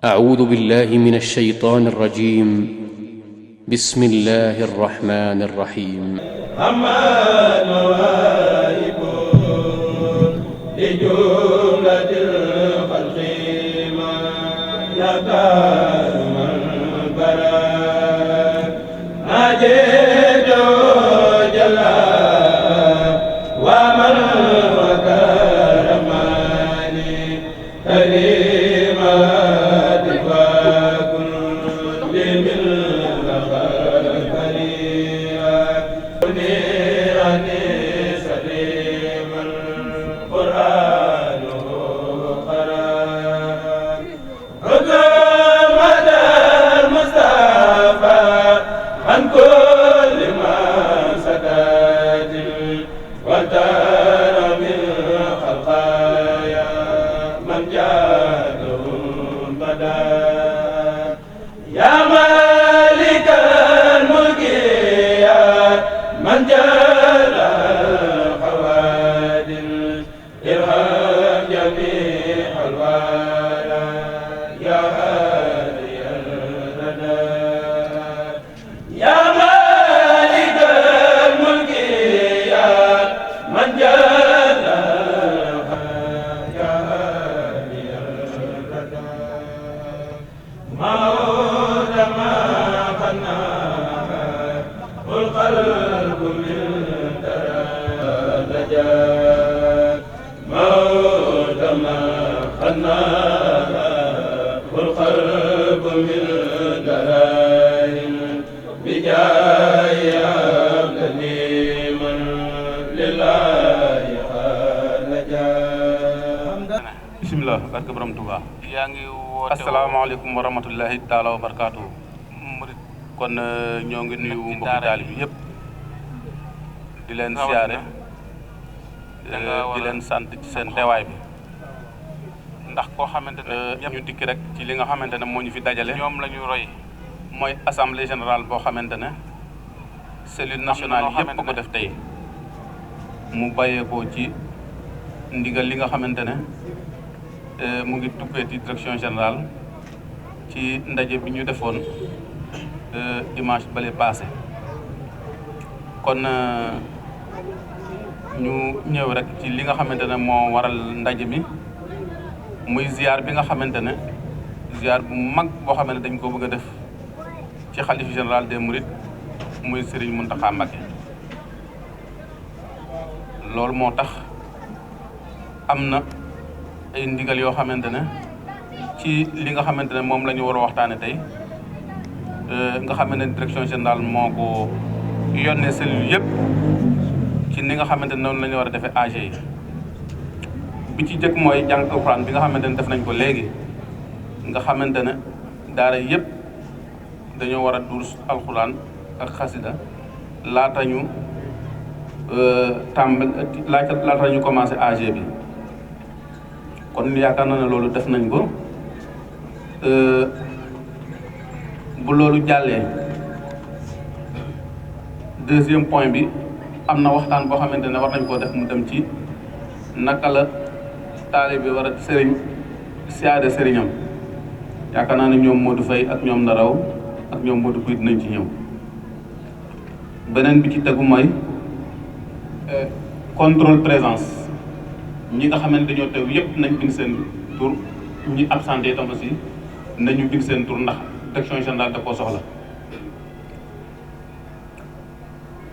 أعوذ بالله من الشيطان الرجيم. بسم الله الرحمن الرحيم. أما نوائب لجملة الخلق ما يختار من برا نجد جل ومن وكرمني كريمات وكل من bismillah barke borom Touba yaa ngi woote asalaamaaleykum wa rahmatullahi taala wa barakaatu murid kon ñoo ngi nuyu mbokki taalibe bi yëpp di leen siyaare di leen sant ci seen teewaay bi ndax koo xamante ne ñu dikki rek ci li nga xamante ne moo ñu fi dajale ñoom la ñu roy mooy assemblée générale boo xamante ne cellule nationale yëpp ko def tey mu bàyyeekoo ci ndigal li nga xamante ne mu ngi tukkee ci direction générale ci ndaje bi ñu defoon dimanche bale passé kon ñu ñëw rek ci li nga xamante ne moo waral ndaje mi muy ziar bi nga xamante ne ziar bu mag boo xamante ne dañ ko bëgg a def ci xalif général des mourides muy Serigne Mountakha Mbacké loolu moo tax am na ay ndigal yoo xamante ne ci li nga xamante ne moom la ñu war a waxtaane tey nga xamante ne direction générale moo ko yónnee cellule yëpp ci ni nga xamante ne noonu la ñu war a defee AG yi bi ci jëkk mooy jàng alxuraan bi nga xamante ne def nañ ko léegi nga xamante ne daara yëpp dañoo war a durus alxuraan ak xasida laata ñu laata ñu commencé AG bi kon yaakaar na ne loolu def nañ ko bu loolu jàllee deuxième point bi am na waxtaan boo xamante ne war nañ koo def mu dem ci naka la taalibe bi war a sëriñ siyaade sëriñam yaakaar naa ne ñoom Modou Faye ak ñoom Ndaraw ak ñoom Modou Pouy dinañ ci ñëw beneen bi ci tegu mooy contrôle présence ñi nga xamante dañoo teew yëpp nañ bind seen tur ñi absenté itam aussi nañu bind seen tur ndax direction générale da koo soxla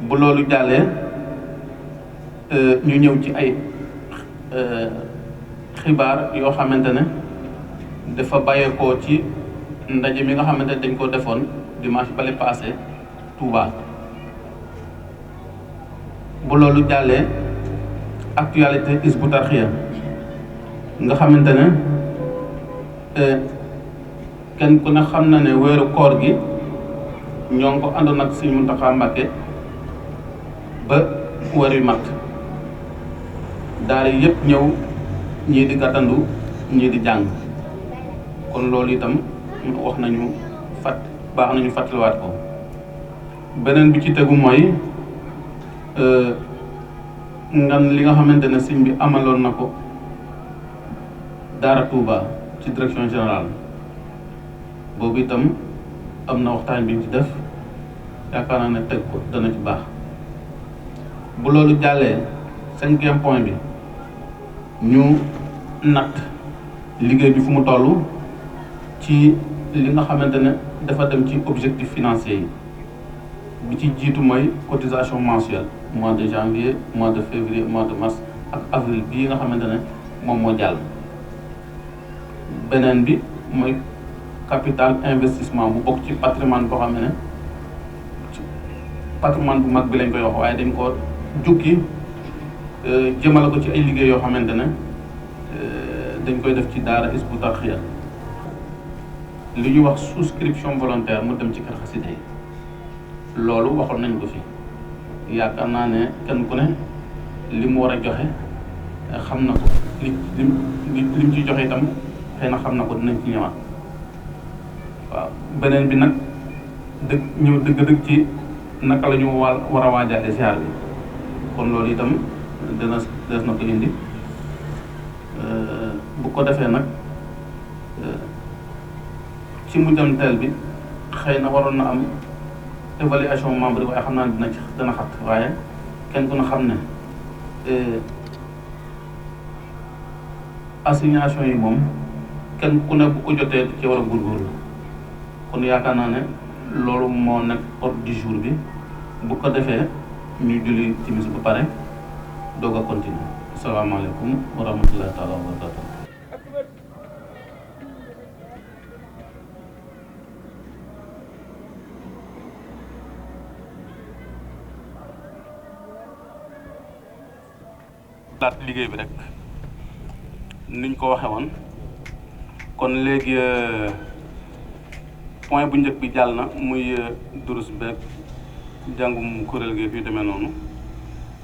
bu loolu jàllee ñu ñëw ci ay xibaar yoo xamante ne dafa bàyyeekoo ci ndaje mi nga xamante ne dañ ko defoon dimanche bale passé Touba bu loolu jàllee actualité Hizbut Tarqiyyah nga xamante ne kenn ku ne xam na ne weeru koor gi ñoo ngi ko àndoon ak Sëriñ Mountakha Mbacké ba weer yu mat daara yëpp ñëw ñii di gàttandu ñii di jàng kon loolu itam wax nañu baax nañu fàttaliwaat ko beneen bi ci tegu mooy ngan li nga xamante ne sëñ bi amaloon na ko Daara Touba ci direction générale boobu itam am na waxtaan bi ñu ci def yaakaar naa ne teg ko dana ci baax. bu loolu jàllee 5e point bi ñu natt liggéey bi fu mu toll ci li nga xamante ne dafa dem ci objectif financier yi bi ci jiitu mooy cotisation mensuelle mois de janvier mois de février mois de mars ak avril bii nga xamante ne moom moo jàll. beneen bi mooy capital investissement bu bokk ci patrimoine boo xam ne patrimoine bu mag bi lañ koy wax waaye dañ ko jukki jëmale ko ci ay liggéey yoo xamante ne dañ koy def ci daara Hizbut Tarqiyyah li ñuy wax souscription volontaire mu dem ci kër xasida yi loolu waxoon nañ ko fi yaakaar naa ne kenn ku ne li mu war a joxe xam na ko li mu ci joxe itam xëy na xam na ko dinañ ci ñëwaat waaw. beneen bi nag dëgg ci naka la ñu war a waajalee ziar bi kon loolu itam des na ko indi bu ko defee nag ci mujjanteel bi xëy na waroon na am évaluation membre yi waaye xam naa ne dana xat waaye kenn ku ne xam ne assignation yi moom kenn ku ne bu ko jotee ci war a góorgóorlu kon yaakaar naa ne loolu moo nekk ordre du jour bi bu ko defee ñu julli timis ba pare doog a continuer. asalaamaaleykum wa rahmatullahi taala wa barakatuh. laat liggéey bi rek niñ ko waxe woon kon léegi point bu njëkk bi jàll na muy durus beeg jàngum kuréel gi yu demee noonu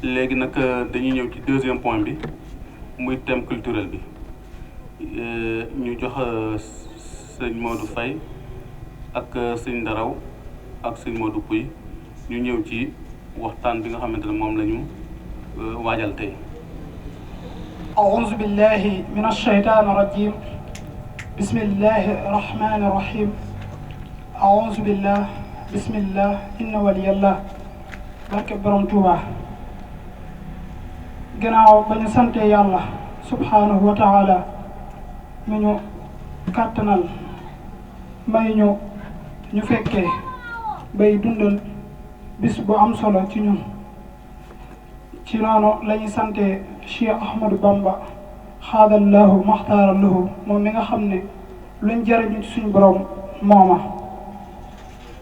léegi nag dañuy ñëw ci 2e point bi muy thème culturel bi ñu jox sëñ Modou Faye ak sëñ Ndaraw ak sëñ Modou Pouy ñu ñëw ci waxtaan bi nga xamante ne moom la ñu waajal tey. أعوذ بالله من الشيطان الرجيم بسم الله الرحمن الرحيم أعوذ بالله بسم الله إن ولي الله barke borom Tuuba gannaaw ba ñu sante yàlla subhanahu wa taala mi ñu kàttanal may ñu fekkee bay dundal bis bu am solo ci ñun ci noonu la ñuy sante Cheikh Ahmadou Bamba xaadallahu maxtaarallahu moom mi nga xam ne luñ jëriñu ci suñu borom mooma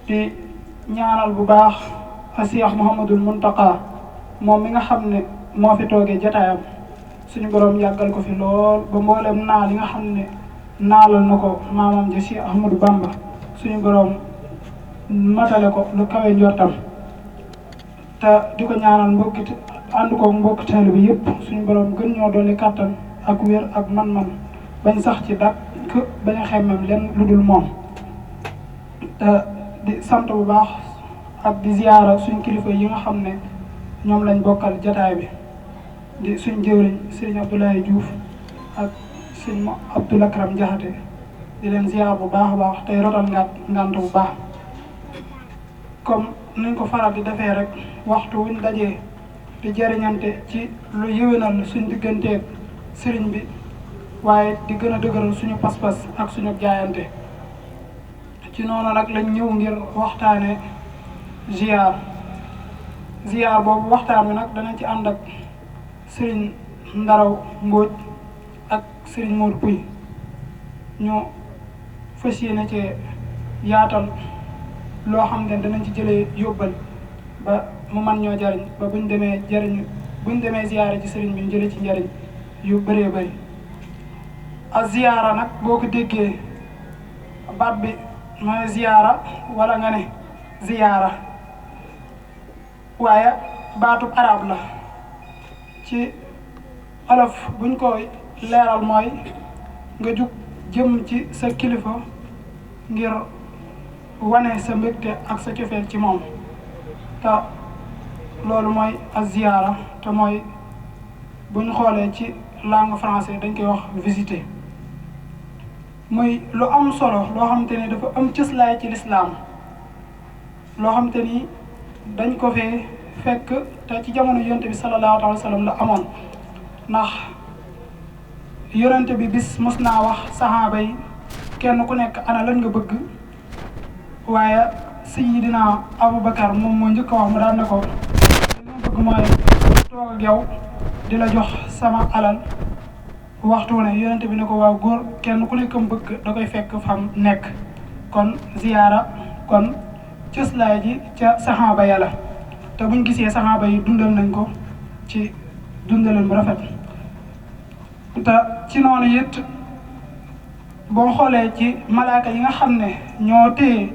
di ñaanal bu baax a Cheikh Mouhamadul Muntaqa moom mi nga xam ne moo fi toogee jataayam suñu borom yàggal ko fi lool ba mboolem naal yi nga xam ne naalal na ko maamam ji Cheikh Ahmadou Bamba suñu borom matale ko lu kawe njortam te di ko ñaanal ànd ko mbokk taalibe bi yëpp suñu borom gën ñoo dolli kàttan ak wér ak man-man bañ sax ci dàkk bañ a xemmem leen lu dul moom te di sant bu baax ak di ziyaara suñ kilifa yi nga xam ne ñoom lañ bokkal jataay bi di suñ jëwriñ sëriñ Abdoulaye Diouf ak sëriñ Abdoul Akram Jaxate di leen ziyaar bu baax a baax tey rotal ngant bu baax comme nuñ ko faral di defee rek waxtu wuñ dajee di jëriñante ci lu yëwénal suñ digganteeg sëriñ bi waaye di gën a dëgëral suñu pas-pas ak suñu jaayante ci noonu nag lañ ñëw ngir waxtaane ziar boobu waxtaan wi nag danañ ci ànd ak sëriñ Ndaraw Mbóoj ak sëriñ Modou Pouy ñu fas yéene ci yaatal loo xam ne danañ ci jëlee yóbbal ba mu man ñoo jariñ ba buñ demee ziyaara ci sëriñ bi ñu jëlee ci njariñ yu bëree bëri ak ziyaara nag boo ko déggee baat bi mooy ziyaara wala nga ne ziyaara waaye baatub arab la ci olof buñ koy leeral mooy nga jug jëm ci sa kilifa ngir wane sa mbégte ak sa cofeel ci moom te loolu mooy az-ziyaara te mooy bu ñu xoolee ci langue français dañ koy wax visiter muy lu am solo loo xamante ni dafa am cëslaay ci lislaam loo xamante ni dañ ko fee fekk te ci jamono yonent bi sallallahu alayhi wa sallam la amoon ndax yonent bi bis mos naa wax saxaaba yi kenn ku nekk ana lan nga bëgg waaye Sayyidina Abubakar moom moo njëkk a wax mu daan ne ko li ma bëgg mooy toog ak yow di la jox sama alal waxtu ne yonent bi ne ko waaw góor kenn ku nekkam bëgg da koy fekk fam nekk kon ziyaara kon cëslaay ji ca saxaaba ya la te buñ gisee saxaaba yi dundal nañ ko ci dundaleen bu rafet te ci noonu it boo xoolee ci malaaka yi nga xam ne ñoo téye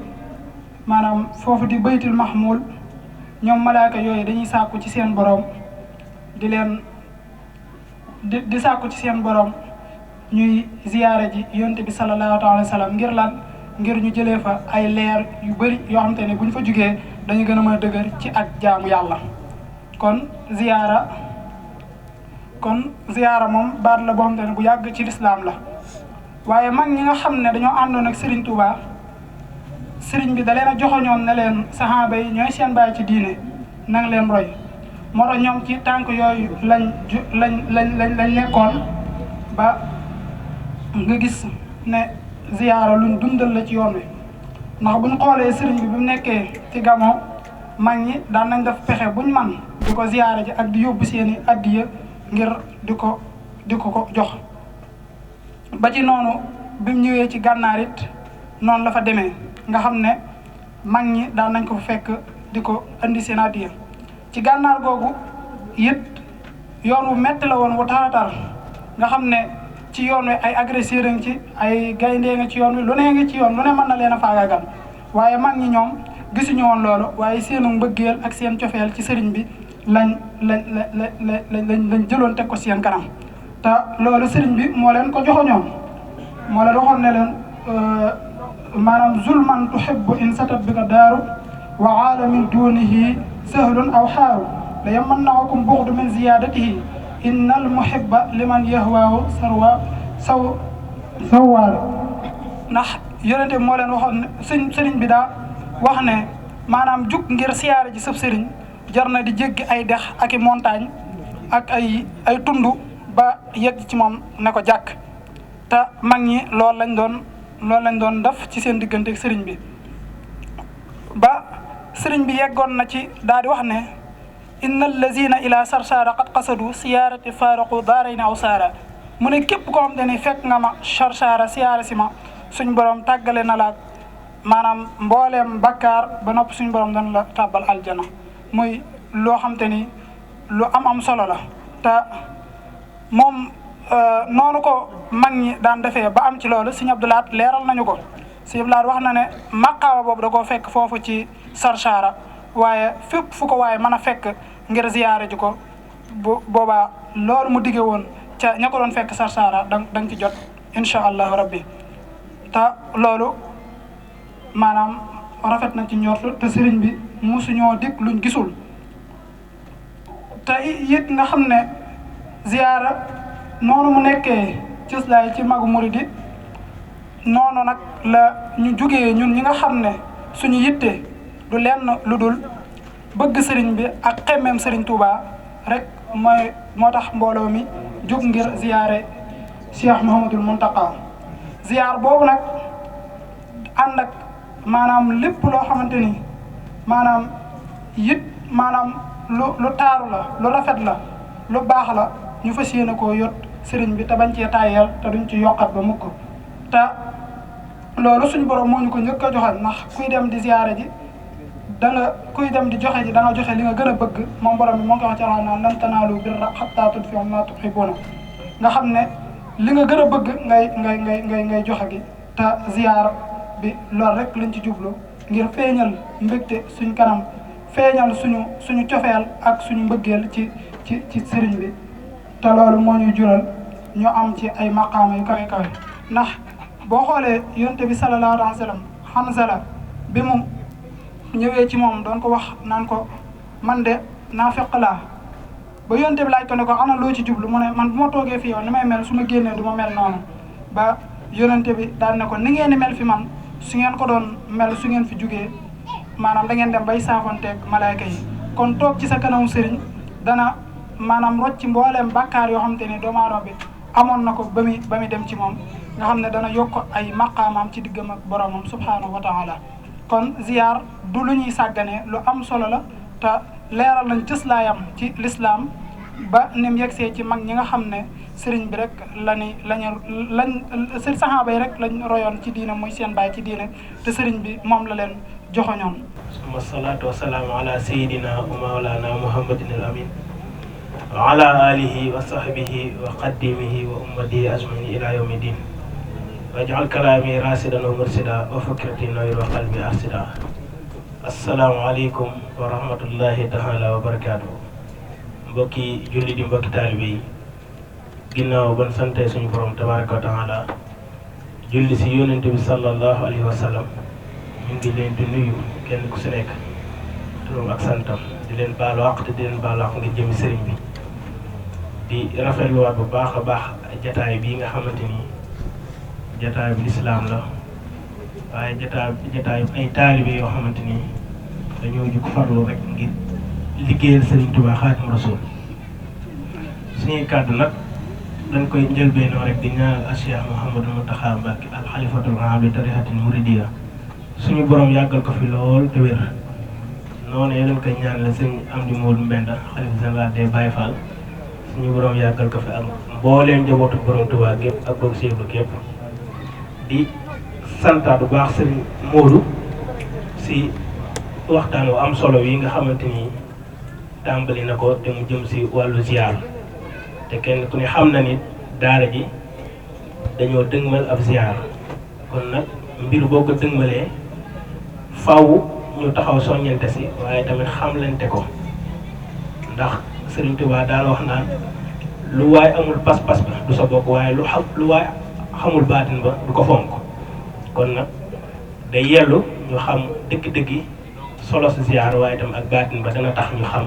maanaam foofu di baytul mahmul ñoom malaaka yooyu dañuy sàkku ci seen borom di leen di sàkku ci seen borom ñuy ziyaara ji yonent bi sallallahu alayhi wa sallam ngir lan ngir ñu jëlee fa ay leer yu bëri yoo xam te ne bu ñu fa jugee dañu gën a mën a dëgër ci ak jaamu yàlla kon ziyaara moom baat la boo xam te ne bu yàgg ci lislaam la waaye mag ñi nga xam ne dañoo àndoon ak Serigne Touba Serigne bi da leen a joxoñoon ne leen saxaaba yi ñooy seen baay ci diine nang leen roy moo tax ñoom ci tànk yooyu lañ nekkoon ba nga gis ne ziyaara luñ dundal la ci yoon wi ndax buñ xoolee Serigne bi mu nekkee ci Gabon mag ñi daan nañ def pexe buñ man di ko ziyaara ji ak di yóbbu seeni addiya ngir di ko jox ba ci noonu bi mu ñëwee ci gànnaar it noonu la fa demee nga xam ne mag ñi daan nañ ko fa fekk di ko indi seen addiya ci gànnaar googu it yoon wu metti la woon wu taratar nga xam ne ci yoon wi ay agresseur nga ci ay gayndee nga ci yoon wi lu ne nga ci yoon lu ne mën na leen a faagaagal waaye mag ñi ñoom gisuñu woon loolu waaye seenu mbëggeel ak seen cofeel ci sëriñ bi lañ jëloon teg ko seen kanam te loolu sëriñ bi moo leen ko joxoñoon moo leen waxoon ne leen maanaam zulman tuhibbu in satat bika daaru wa aala min dunihi sahlun aw xaaru la yamannakum buxdu min ziyadatihi innal muhibba liman yahwaahu sawwaar ndax yonente bi moo leen waxoon ne sëriñ bi daa wax ne maanaam jug ngir siyaare ji sëb sëriñ jar na di jéggi ay dex ak i montagne ak ay tund ba yegg ci moom ne ko jàkk te mag ñi loolu lañ doon def ci seen diggante ak sëriñ bi ba sëriñ bi yeggoon na ci daal di wax ne inna allazina ila sarsara qad qasadu siyaarati faaraqu daarayni aw saara mu ne képp koo xam ne fekk nga ma sarsara siyaara si ma suñ borom tàggale na la maanaam mbooleem bakkaar ba noppi suñ borom dañ la tàbbal aljana muy loo xam te ni lu am solo la te moom noonu ko mag ñi daan defee ba am ci loolu Sëriñ Abdou Lahad leeral nañu ko Sëriñ Abdou Lahad wax na ne maqaama boobu da koo fekk foofu ci sarsara waaye fépp fu ko waaye mën a fekk ngir ziyaare ji ko bu boobaa loolu mu digge woon ca ña ko doon fekk sarsara da nga ci jot incha allahu rabbi te loolu maanaam rafet na ci njortu te sëriñ bi musuñoo dig luñ gisul te it nga xam ne ziyaara noonu mu nekkee cëslaay ci magu muridi noonu nag la ñu jugee ñun ñi nga xam ne suñu yitte du lenn lu dul bëgg sëriñ bi ak xemmeem sëriñ Touba rek moo tax mbooloo mi jug ngir ziyaare Cheikh Mouhamadul Mountakha ziyaar boobu nag ànd ak maanaam lépp loo xamante ni maanaam lu taaru la lu rafet la lu baax la ñu fas yéene koo yot sëriñ bi te bañ cee tàyyeel te duñ ci yokkat ba mukk te loolu suñu borom moo ñu ko njëkk a joxal ndax kuy dem di ziyaare ji kuy dem di joxe ji da nga joxe li nga gën a bëgg moom borom bi moo ngi ko wax ci Alxuraan naan lan tanaalu birra hattaa tunfiqu mimmaa tuhibbuuna nga xam ne li nga gën a bëgg ngay joxe gi te ziyaar bi loolu rek lañ ci jublu ngir feeñal mbégte suñ kanam feeñal suñu cofeel ak suñu mbëggeel ci sëriñ bi te loolu moo ñuy jural ñu am ci ay maqaama yu kawe kawe ndax boo xoolee yonte bi sallallahu alayhi wa sallam Hanzala bi mu ñëwee ci moom doon ko wax naan ko man de naafiq laa ba yonte bi laaj ko ne ko ana loo ci jublu mu ne man bu ma toogee fi yow ni may mel su ma génnee du ma mel noonu ba yonente bi daal ne ko ni ngeen di mel fi man su ngeen ko doon mel su ngeen fi jugee maanaam da ngeen dem bay saafonteeg malaayka yi kon toog ci sa kanamu sëriñ dana maanaam rocc ci mbooleem bàkkaar yoo xamante ni doomu aadama bi amoon na ko ba muy dem ci moom nga xam ne dana yokk ay maqaamaam ci diggam ak boromam subhaanahu wa taala kon ziyaar du lu ñuy sàggane lu am solo la te leeral nañ cëslaayam ci lislaam ba ni mu yegsee ci mag ñi nga xam ne sëriñ bi rek lañ saxaaba yi rek lañ royoon ci diine muy seen baay ci diine te sëriñ bi moom la leen joxoñoon. summa salaatu wa salaamu ala sayidina wa mawlana muhammadin al amin wa ala alihi wa sahbihi wa qaddimihi wa ummatihi ajmain ila yawmi din waj'al kalaami rasidan wa mursida wa fikrati nawir wa qalbi arsida. assalaamu aleykum wa rahmatullahi taala wa barakaatu. mbokki julli di mbokki taalibe yi ginnaaw ban sante suñu borom tabaraka wa taala julli si yonente bi sallallahu alayhi wa sallam ñu ngi leen di nuyu kenn ku si nekk turam ak santam di leen baalu àq te di leen baalu àq ngir jëmi sëriñ bi di rafetluwaat bu baax a baax jataay bii nga xamante ni jataay bu lislaam la waaye jataay ay taalibe yoo xamante ni dañoo jug farlu rek ngir liggéeyal Sëriñ Tuubaa Xaadimu Rasuul. suñuy kàddu nag dañ koy njëlbeenoo rek di ñaanal Cheikh Mouhamadou Mountakha Mbacké al xalifatul aam li tariixatil muridiyya suñu borom yàggal ko fi lool te wér noonu dañ koy ñaanal Sëriñ Amdi Moodu Mbenda xalifa général des Baye Fall suñu borom yàggal ko fi ak mbooleem njabootu borom Tuubaa gépp ak boog séeblu gépp di santaat bu baax Sëriñ Moodu si waxtaan wu am solo yi nga xamante ni tàmbali na ko te mu jëm si wàllu ziar te kenn ku ne xam na ni daara ji dañoo dëgmal ab ziar kon nag mbir boo ko dëgmalee faw ñu taxaw soññante si waaye tamit xamlante ko ndax Sëriñ Tuubaa daal wax naan lu waay amul pas-pas ba du sa bokk waaye lu waay xamul baatin ba du ko fonk kon nag day yellu ñu xam dëgg-dëgg solo si ziar waaye tam ak baatin ba dana tax ñu xam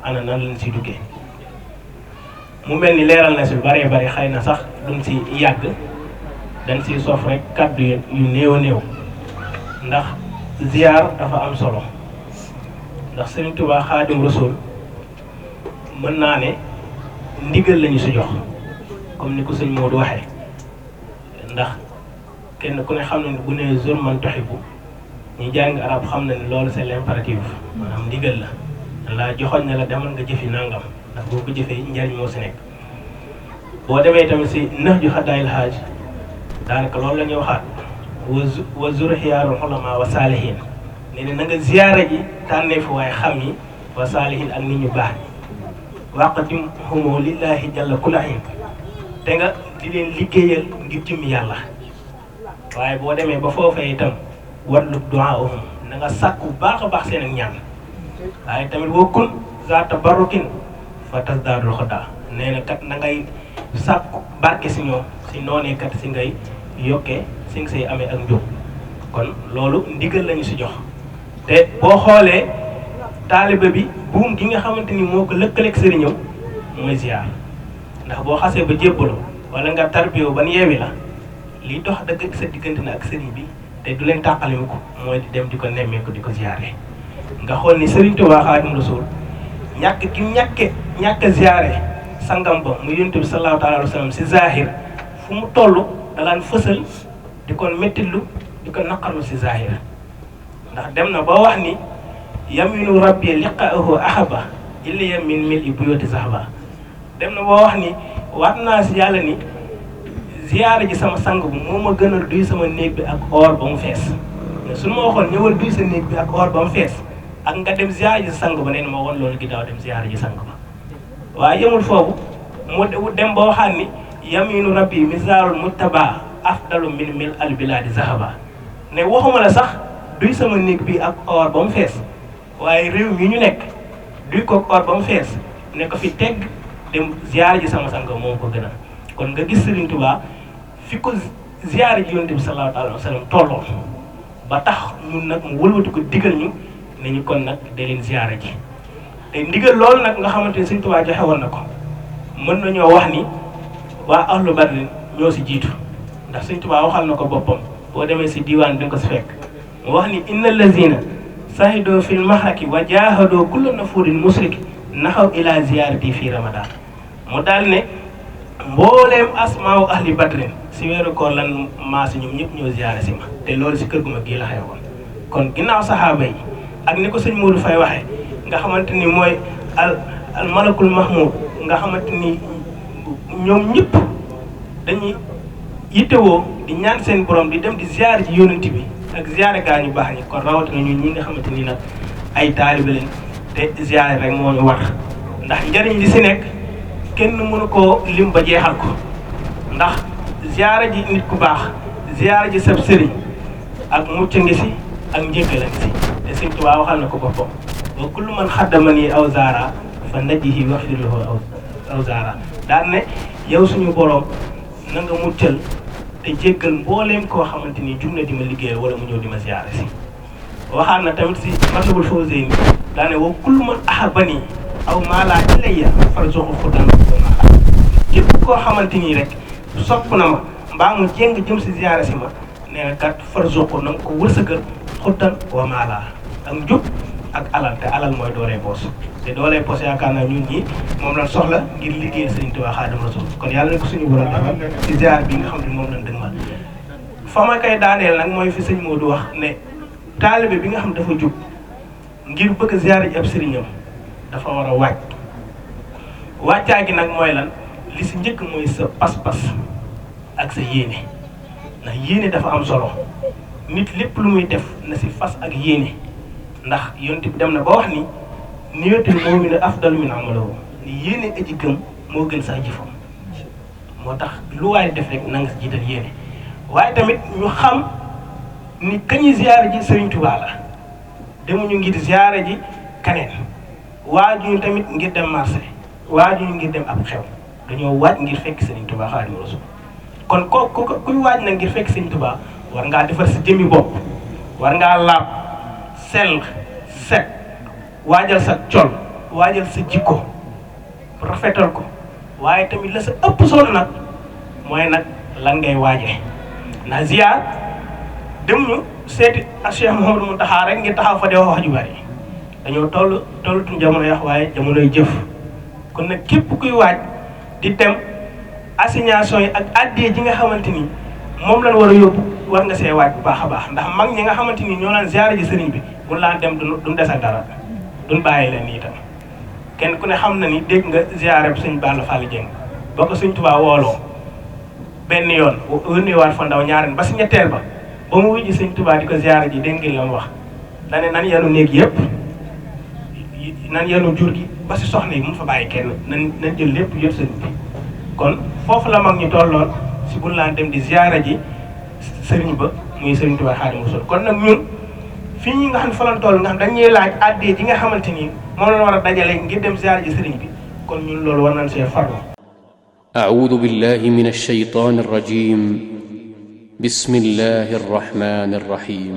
ana nan lañ si duggee mu mel ni leeral na si lu bëree bëri xëy na sax duñ si yàgg dañ si sof rek kàddu yu néew a néew ndax ziar dafa am solo ndax Sëriñ Tuubaa Xaadimu Rasuul mën naa ne ndigal lañu si jox comme ni ko sëñ Modou waxee ndax kenn ku ne xam na ne bu nee zur man tuhibbu ñi jàng arab xam na ne loolu c'est l'impératif maanaam ndigal la laa joxoñ ne la demal nga jëfi nangam ndax boo ko jëfee njariñ moo si nekk boo demee tamit si Nahju Xadaayil Haaj daanaka loolu la ñuy waxaat wa zur xiyaarul ulama wa saalihin ne ne na nga ziyaara ji tànnee fi waaye xam yi wa saalihin ak nit ñu baax ñi waqdim humo lillahi jalla kulahin te nga di leen liggéeyal ngir jëmmi yàlla waaye boo demee ba foofee itam watlub du'aahum na nga sàkku baax a baax seen ak ñaan waaye tamit wokkun zaata barukin fa tasdaadul xodaa nee na kat na ngay sàkku barke si ñoom si noonee kat si ngay yokkee si nga say amee ak njub kon loolu ndigal lañu si jox te boo xoolee taalibe bi buum gi nga xamante ni moo ko lëkkaleeg sëriñam mooy ziar ndax boo xasee ba jébbalu wala nga tarbiyoo ban yeewi la liy dox dëgg sa diggante na ak sëriñ bi te du leen tàqalimu ko mooy di dem di ko nemmeeku di ko ziare nga xool ni Sëriñ Tuubaa Xaadimu Rasuul ñàkk a ziare sangam ba mu Yonent bi sallallahu taala alayhi wa sallam si zahir fu mu toll dalaan fësal di ko mettitlu di ko naqarlu si zahir ndax dem na ba wax ni yaminu rabbi liqaahu ahaba ilaya min mil i buyooti zahaba dem na ba wax ni waat naa si yàlla ni ziyaara ji sama sang bu moo ma gënal duy sama néeg bi ak or ba mu fees su ma waxoon ñëwal duy sa néeg bi ak or ba mu fees ak nga dem ziyaara ji sang ba nee na ma woon loolu ginnaaw dem ziyaara ji sang ba waaye yemul foofu mu dem ba waxaat ni yaminu rabbi misaalul muttaba afdalu min mil al biladi zahaba ne waxuma la sax duy sama néeg bi ak or ba mu fees waaye réew mi ñu nekk duy ko or ba mu fees ne ko fi tegg dem ziyaara ji sama sang moom ko gënal kon nga gis Sëriñ Tuubaa fi ko ziyaara ji Yonent bi sallallahu alayhi wa sallam tolloon ba tax ñun nag mu wëlbati ko digal ñu ne ñu kon nag da leen ziyaara ji te ndigal loolu nag nga xamante ne Sëriñ Tuubaa joxe woon na ko mën nañoo wax ni waa ahlu badrin ñoo si jiitu ndax Sëñ Tuubaa waxal na ko boppam boo demee si diiwaan bi nga ko si fekk mu wax ni inna allazina sahidoo fil mahraki wa jahadoo kulla nafurin musriki naxaw ila ziyarati fii ramadan mu daal ne mbooleem asmaaw ahli badrin si weeru koor lan maasi ñoom ñëpp ñoo ziyaare si ma te loolu si kër gu ma gii la xewoon kon ginnaaw saxaaba yi ak ni ko sëñ Modou Faye waxee nga xamante ni mooy al malakul mahmoud nga xamante ni ñoom ñëpp dañuy yittewoo di ñaan seen borom di dem di ziyaare ci yonent bi ak ziyaare gaa ñu baax ñi kon rawatina ñun ñi nga xamante ni nag ay taalibe leen te ziyaare rek moo ñu war ndax njëriñ li si nekk kenn mënu koo lim ba jeexal ko ndax ziyaare ji nit ku baax ziyaare ji sab sëriñ ak mucc ngi si ak njëggala ngi si te Sëñ Tuubaa waxal na ko boppam wa kullu man xaddamani aw zaara fa najjihi waxfirlahu aw zaara daan ne yow suñu borom na nga muccal te jéggal mbooleem koo xamante ni jug na di ma liggéeyal wala mu ñëw di ma ziyaare si waxaat na tamit si Matlabul Fawzayni daa ne wa kullu man ahabani aw maala ilayya farzuqhu xudan képp koo xamante ni rek sopp na ma mbaa mu jéng jëm si ziyaare si ma nee na kat farzuqhu na nga ko wërsëgal xudan wa maala ak njub ak alal te alal mooy doolee poos te doolee poos yaakaar naa ñun ñi moom lañ soxla ngir liggéeyal Sëriñ Tuubaa Xaadimu Rasuul kon yàlla na ko suñu borom defal ci ziar bi nga xam ne moom lañ dëgmal fa ma koy daaneel nag mooy fi sëñ Modou wax ne taalibe bi nga xam dafa jub ngir bëgg a ziar ji ab sëriñam dafa war a waaj wàccaa gi nag mooy lan li si njëkk mooy sa pas-pas ak sa yéene ndax yéene dafa am solo nit lépp lu muy def na si fas ak yéene ndax yonent bi dem na ba wax ni niyatul mu'min afdalu min amalihi ni yéene aji gëm moo gën sax jëfam moo tax lu waay def rek na nga si jiital yéene waaye tamit ñu xam ni kañuy ziyaare ji Sëriñ Tuubaa la demuñu ngir ziyaare ji kaneen waajuñu tamit ngir dem marché waajuñu ngir dem ab xew dañoo waaj ngir fekk Sëriñ Tuubaa Xaadimu Rasuul kon kuy waaj na ngir fekk Sëriñ Tuubaa war ngaa defar si jëmmi bopp war ngaa laab sell set waajal sa col waajal sa jikko rafetal ko waaye tamit la sa ëpp solo nag mooy nag lan ngay waaje ndax ziyaar dem ñu seeti ak Cheikh Mouhamadou Mountakha rek ngir taxaw fa de wax ju bari dañoo tollatuñ jamono yax waaye jamonoy jëf kon nag képp kuy waaj di dem assignation yi ak addee ji nga xamante ni moom lañ war a yóbbu war nga see waaj bu baax a baax ndax mag ñi nga xamante ni ñoo naan ziyaare ji sëriñ bi mun laa dem duñ des ak dara duñ bàyyi leen nii tam kenn ku ne xam na ni dégg nga ziyaare bi sëñ Balla Fall Dieng boo ko Sëñ Tuubaa wooloo benn yoon wëndeewaat fa ndaw ñaareel ba si ñetteel ba mu wujji Sëñ Tuubaa di ko ziyaare ji dégg ngeen la mu wax dane nan yenu néeg yëpp nan yenu jur gi ba si soxna yi mun fa bàyyi kenn nan jël lépp yëpp sëñ bi kon foofu la mag ñu tolloon si buñ laan dem di ziyaare ji sëriñ ba muy Sëriñ Tuubaa Xaadimu Rasuul kon nag ñun fii ñi nga xam ne fa lañ toll nga xam dañuy laaj addee ji nga xamante ni moom la war a dajale ngir dem ziyaare ji sëriñ bi kon ñun loolu war nañ see farlu. أعوذ بالله من الشيطان الرجيم بسم الله الرحمن الرحيم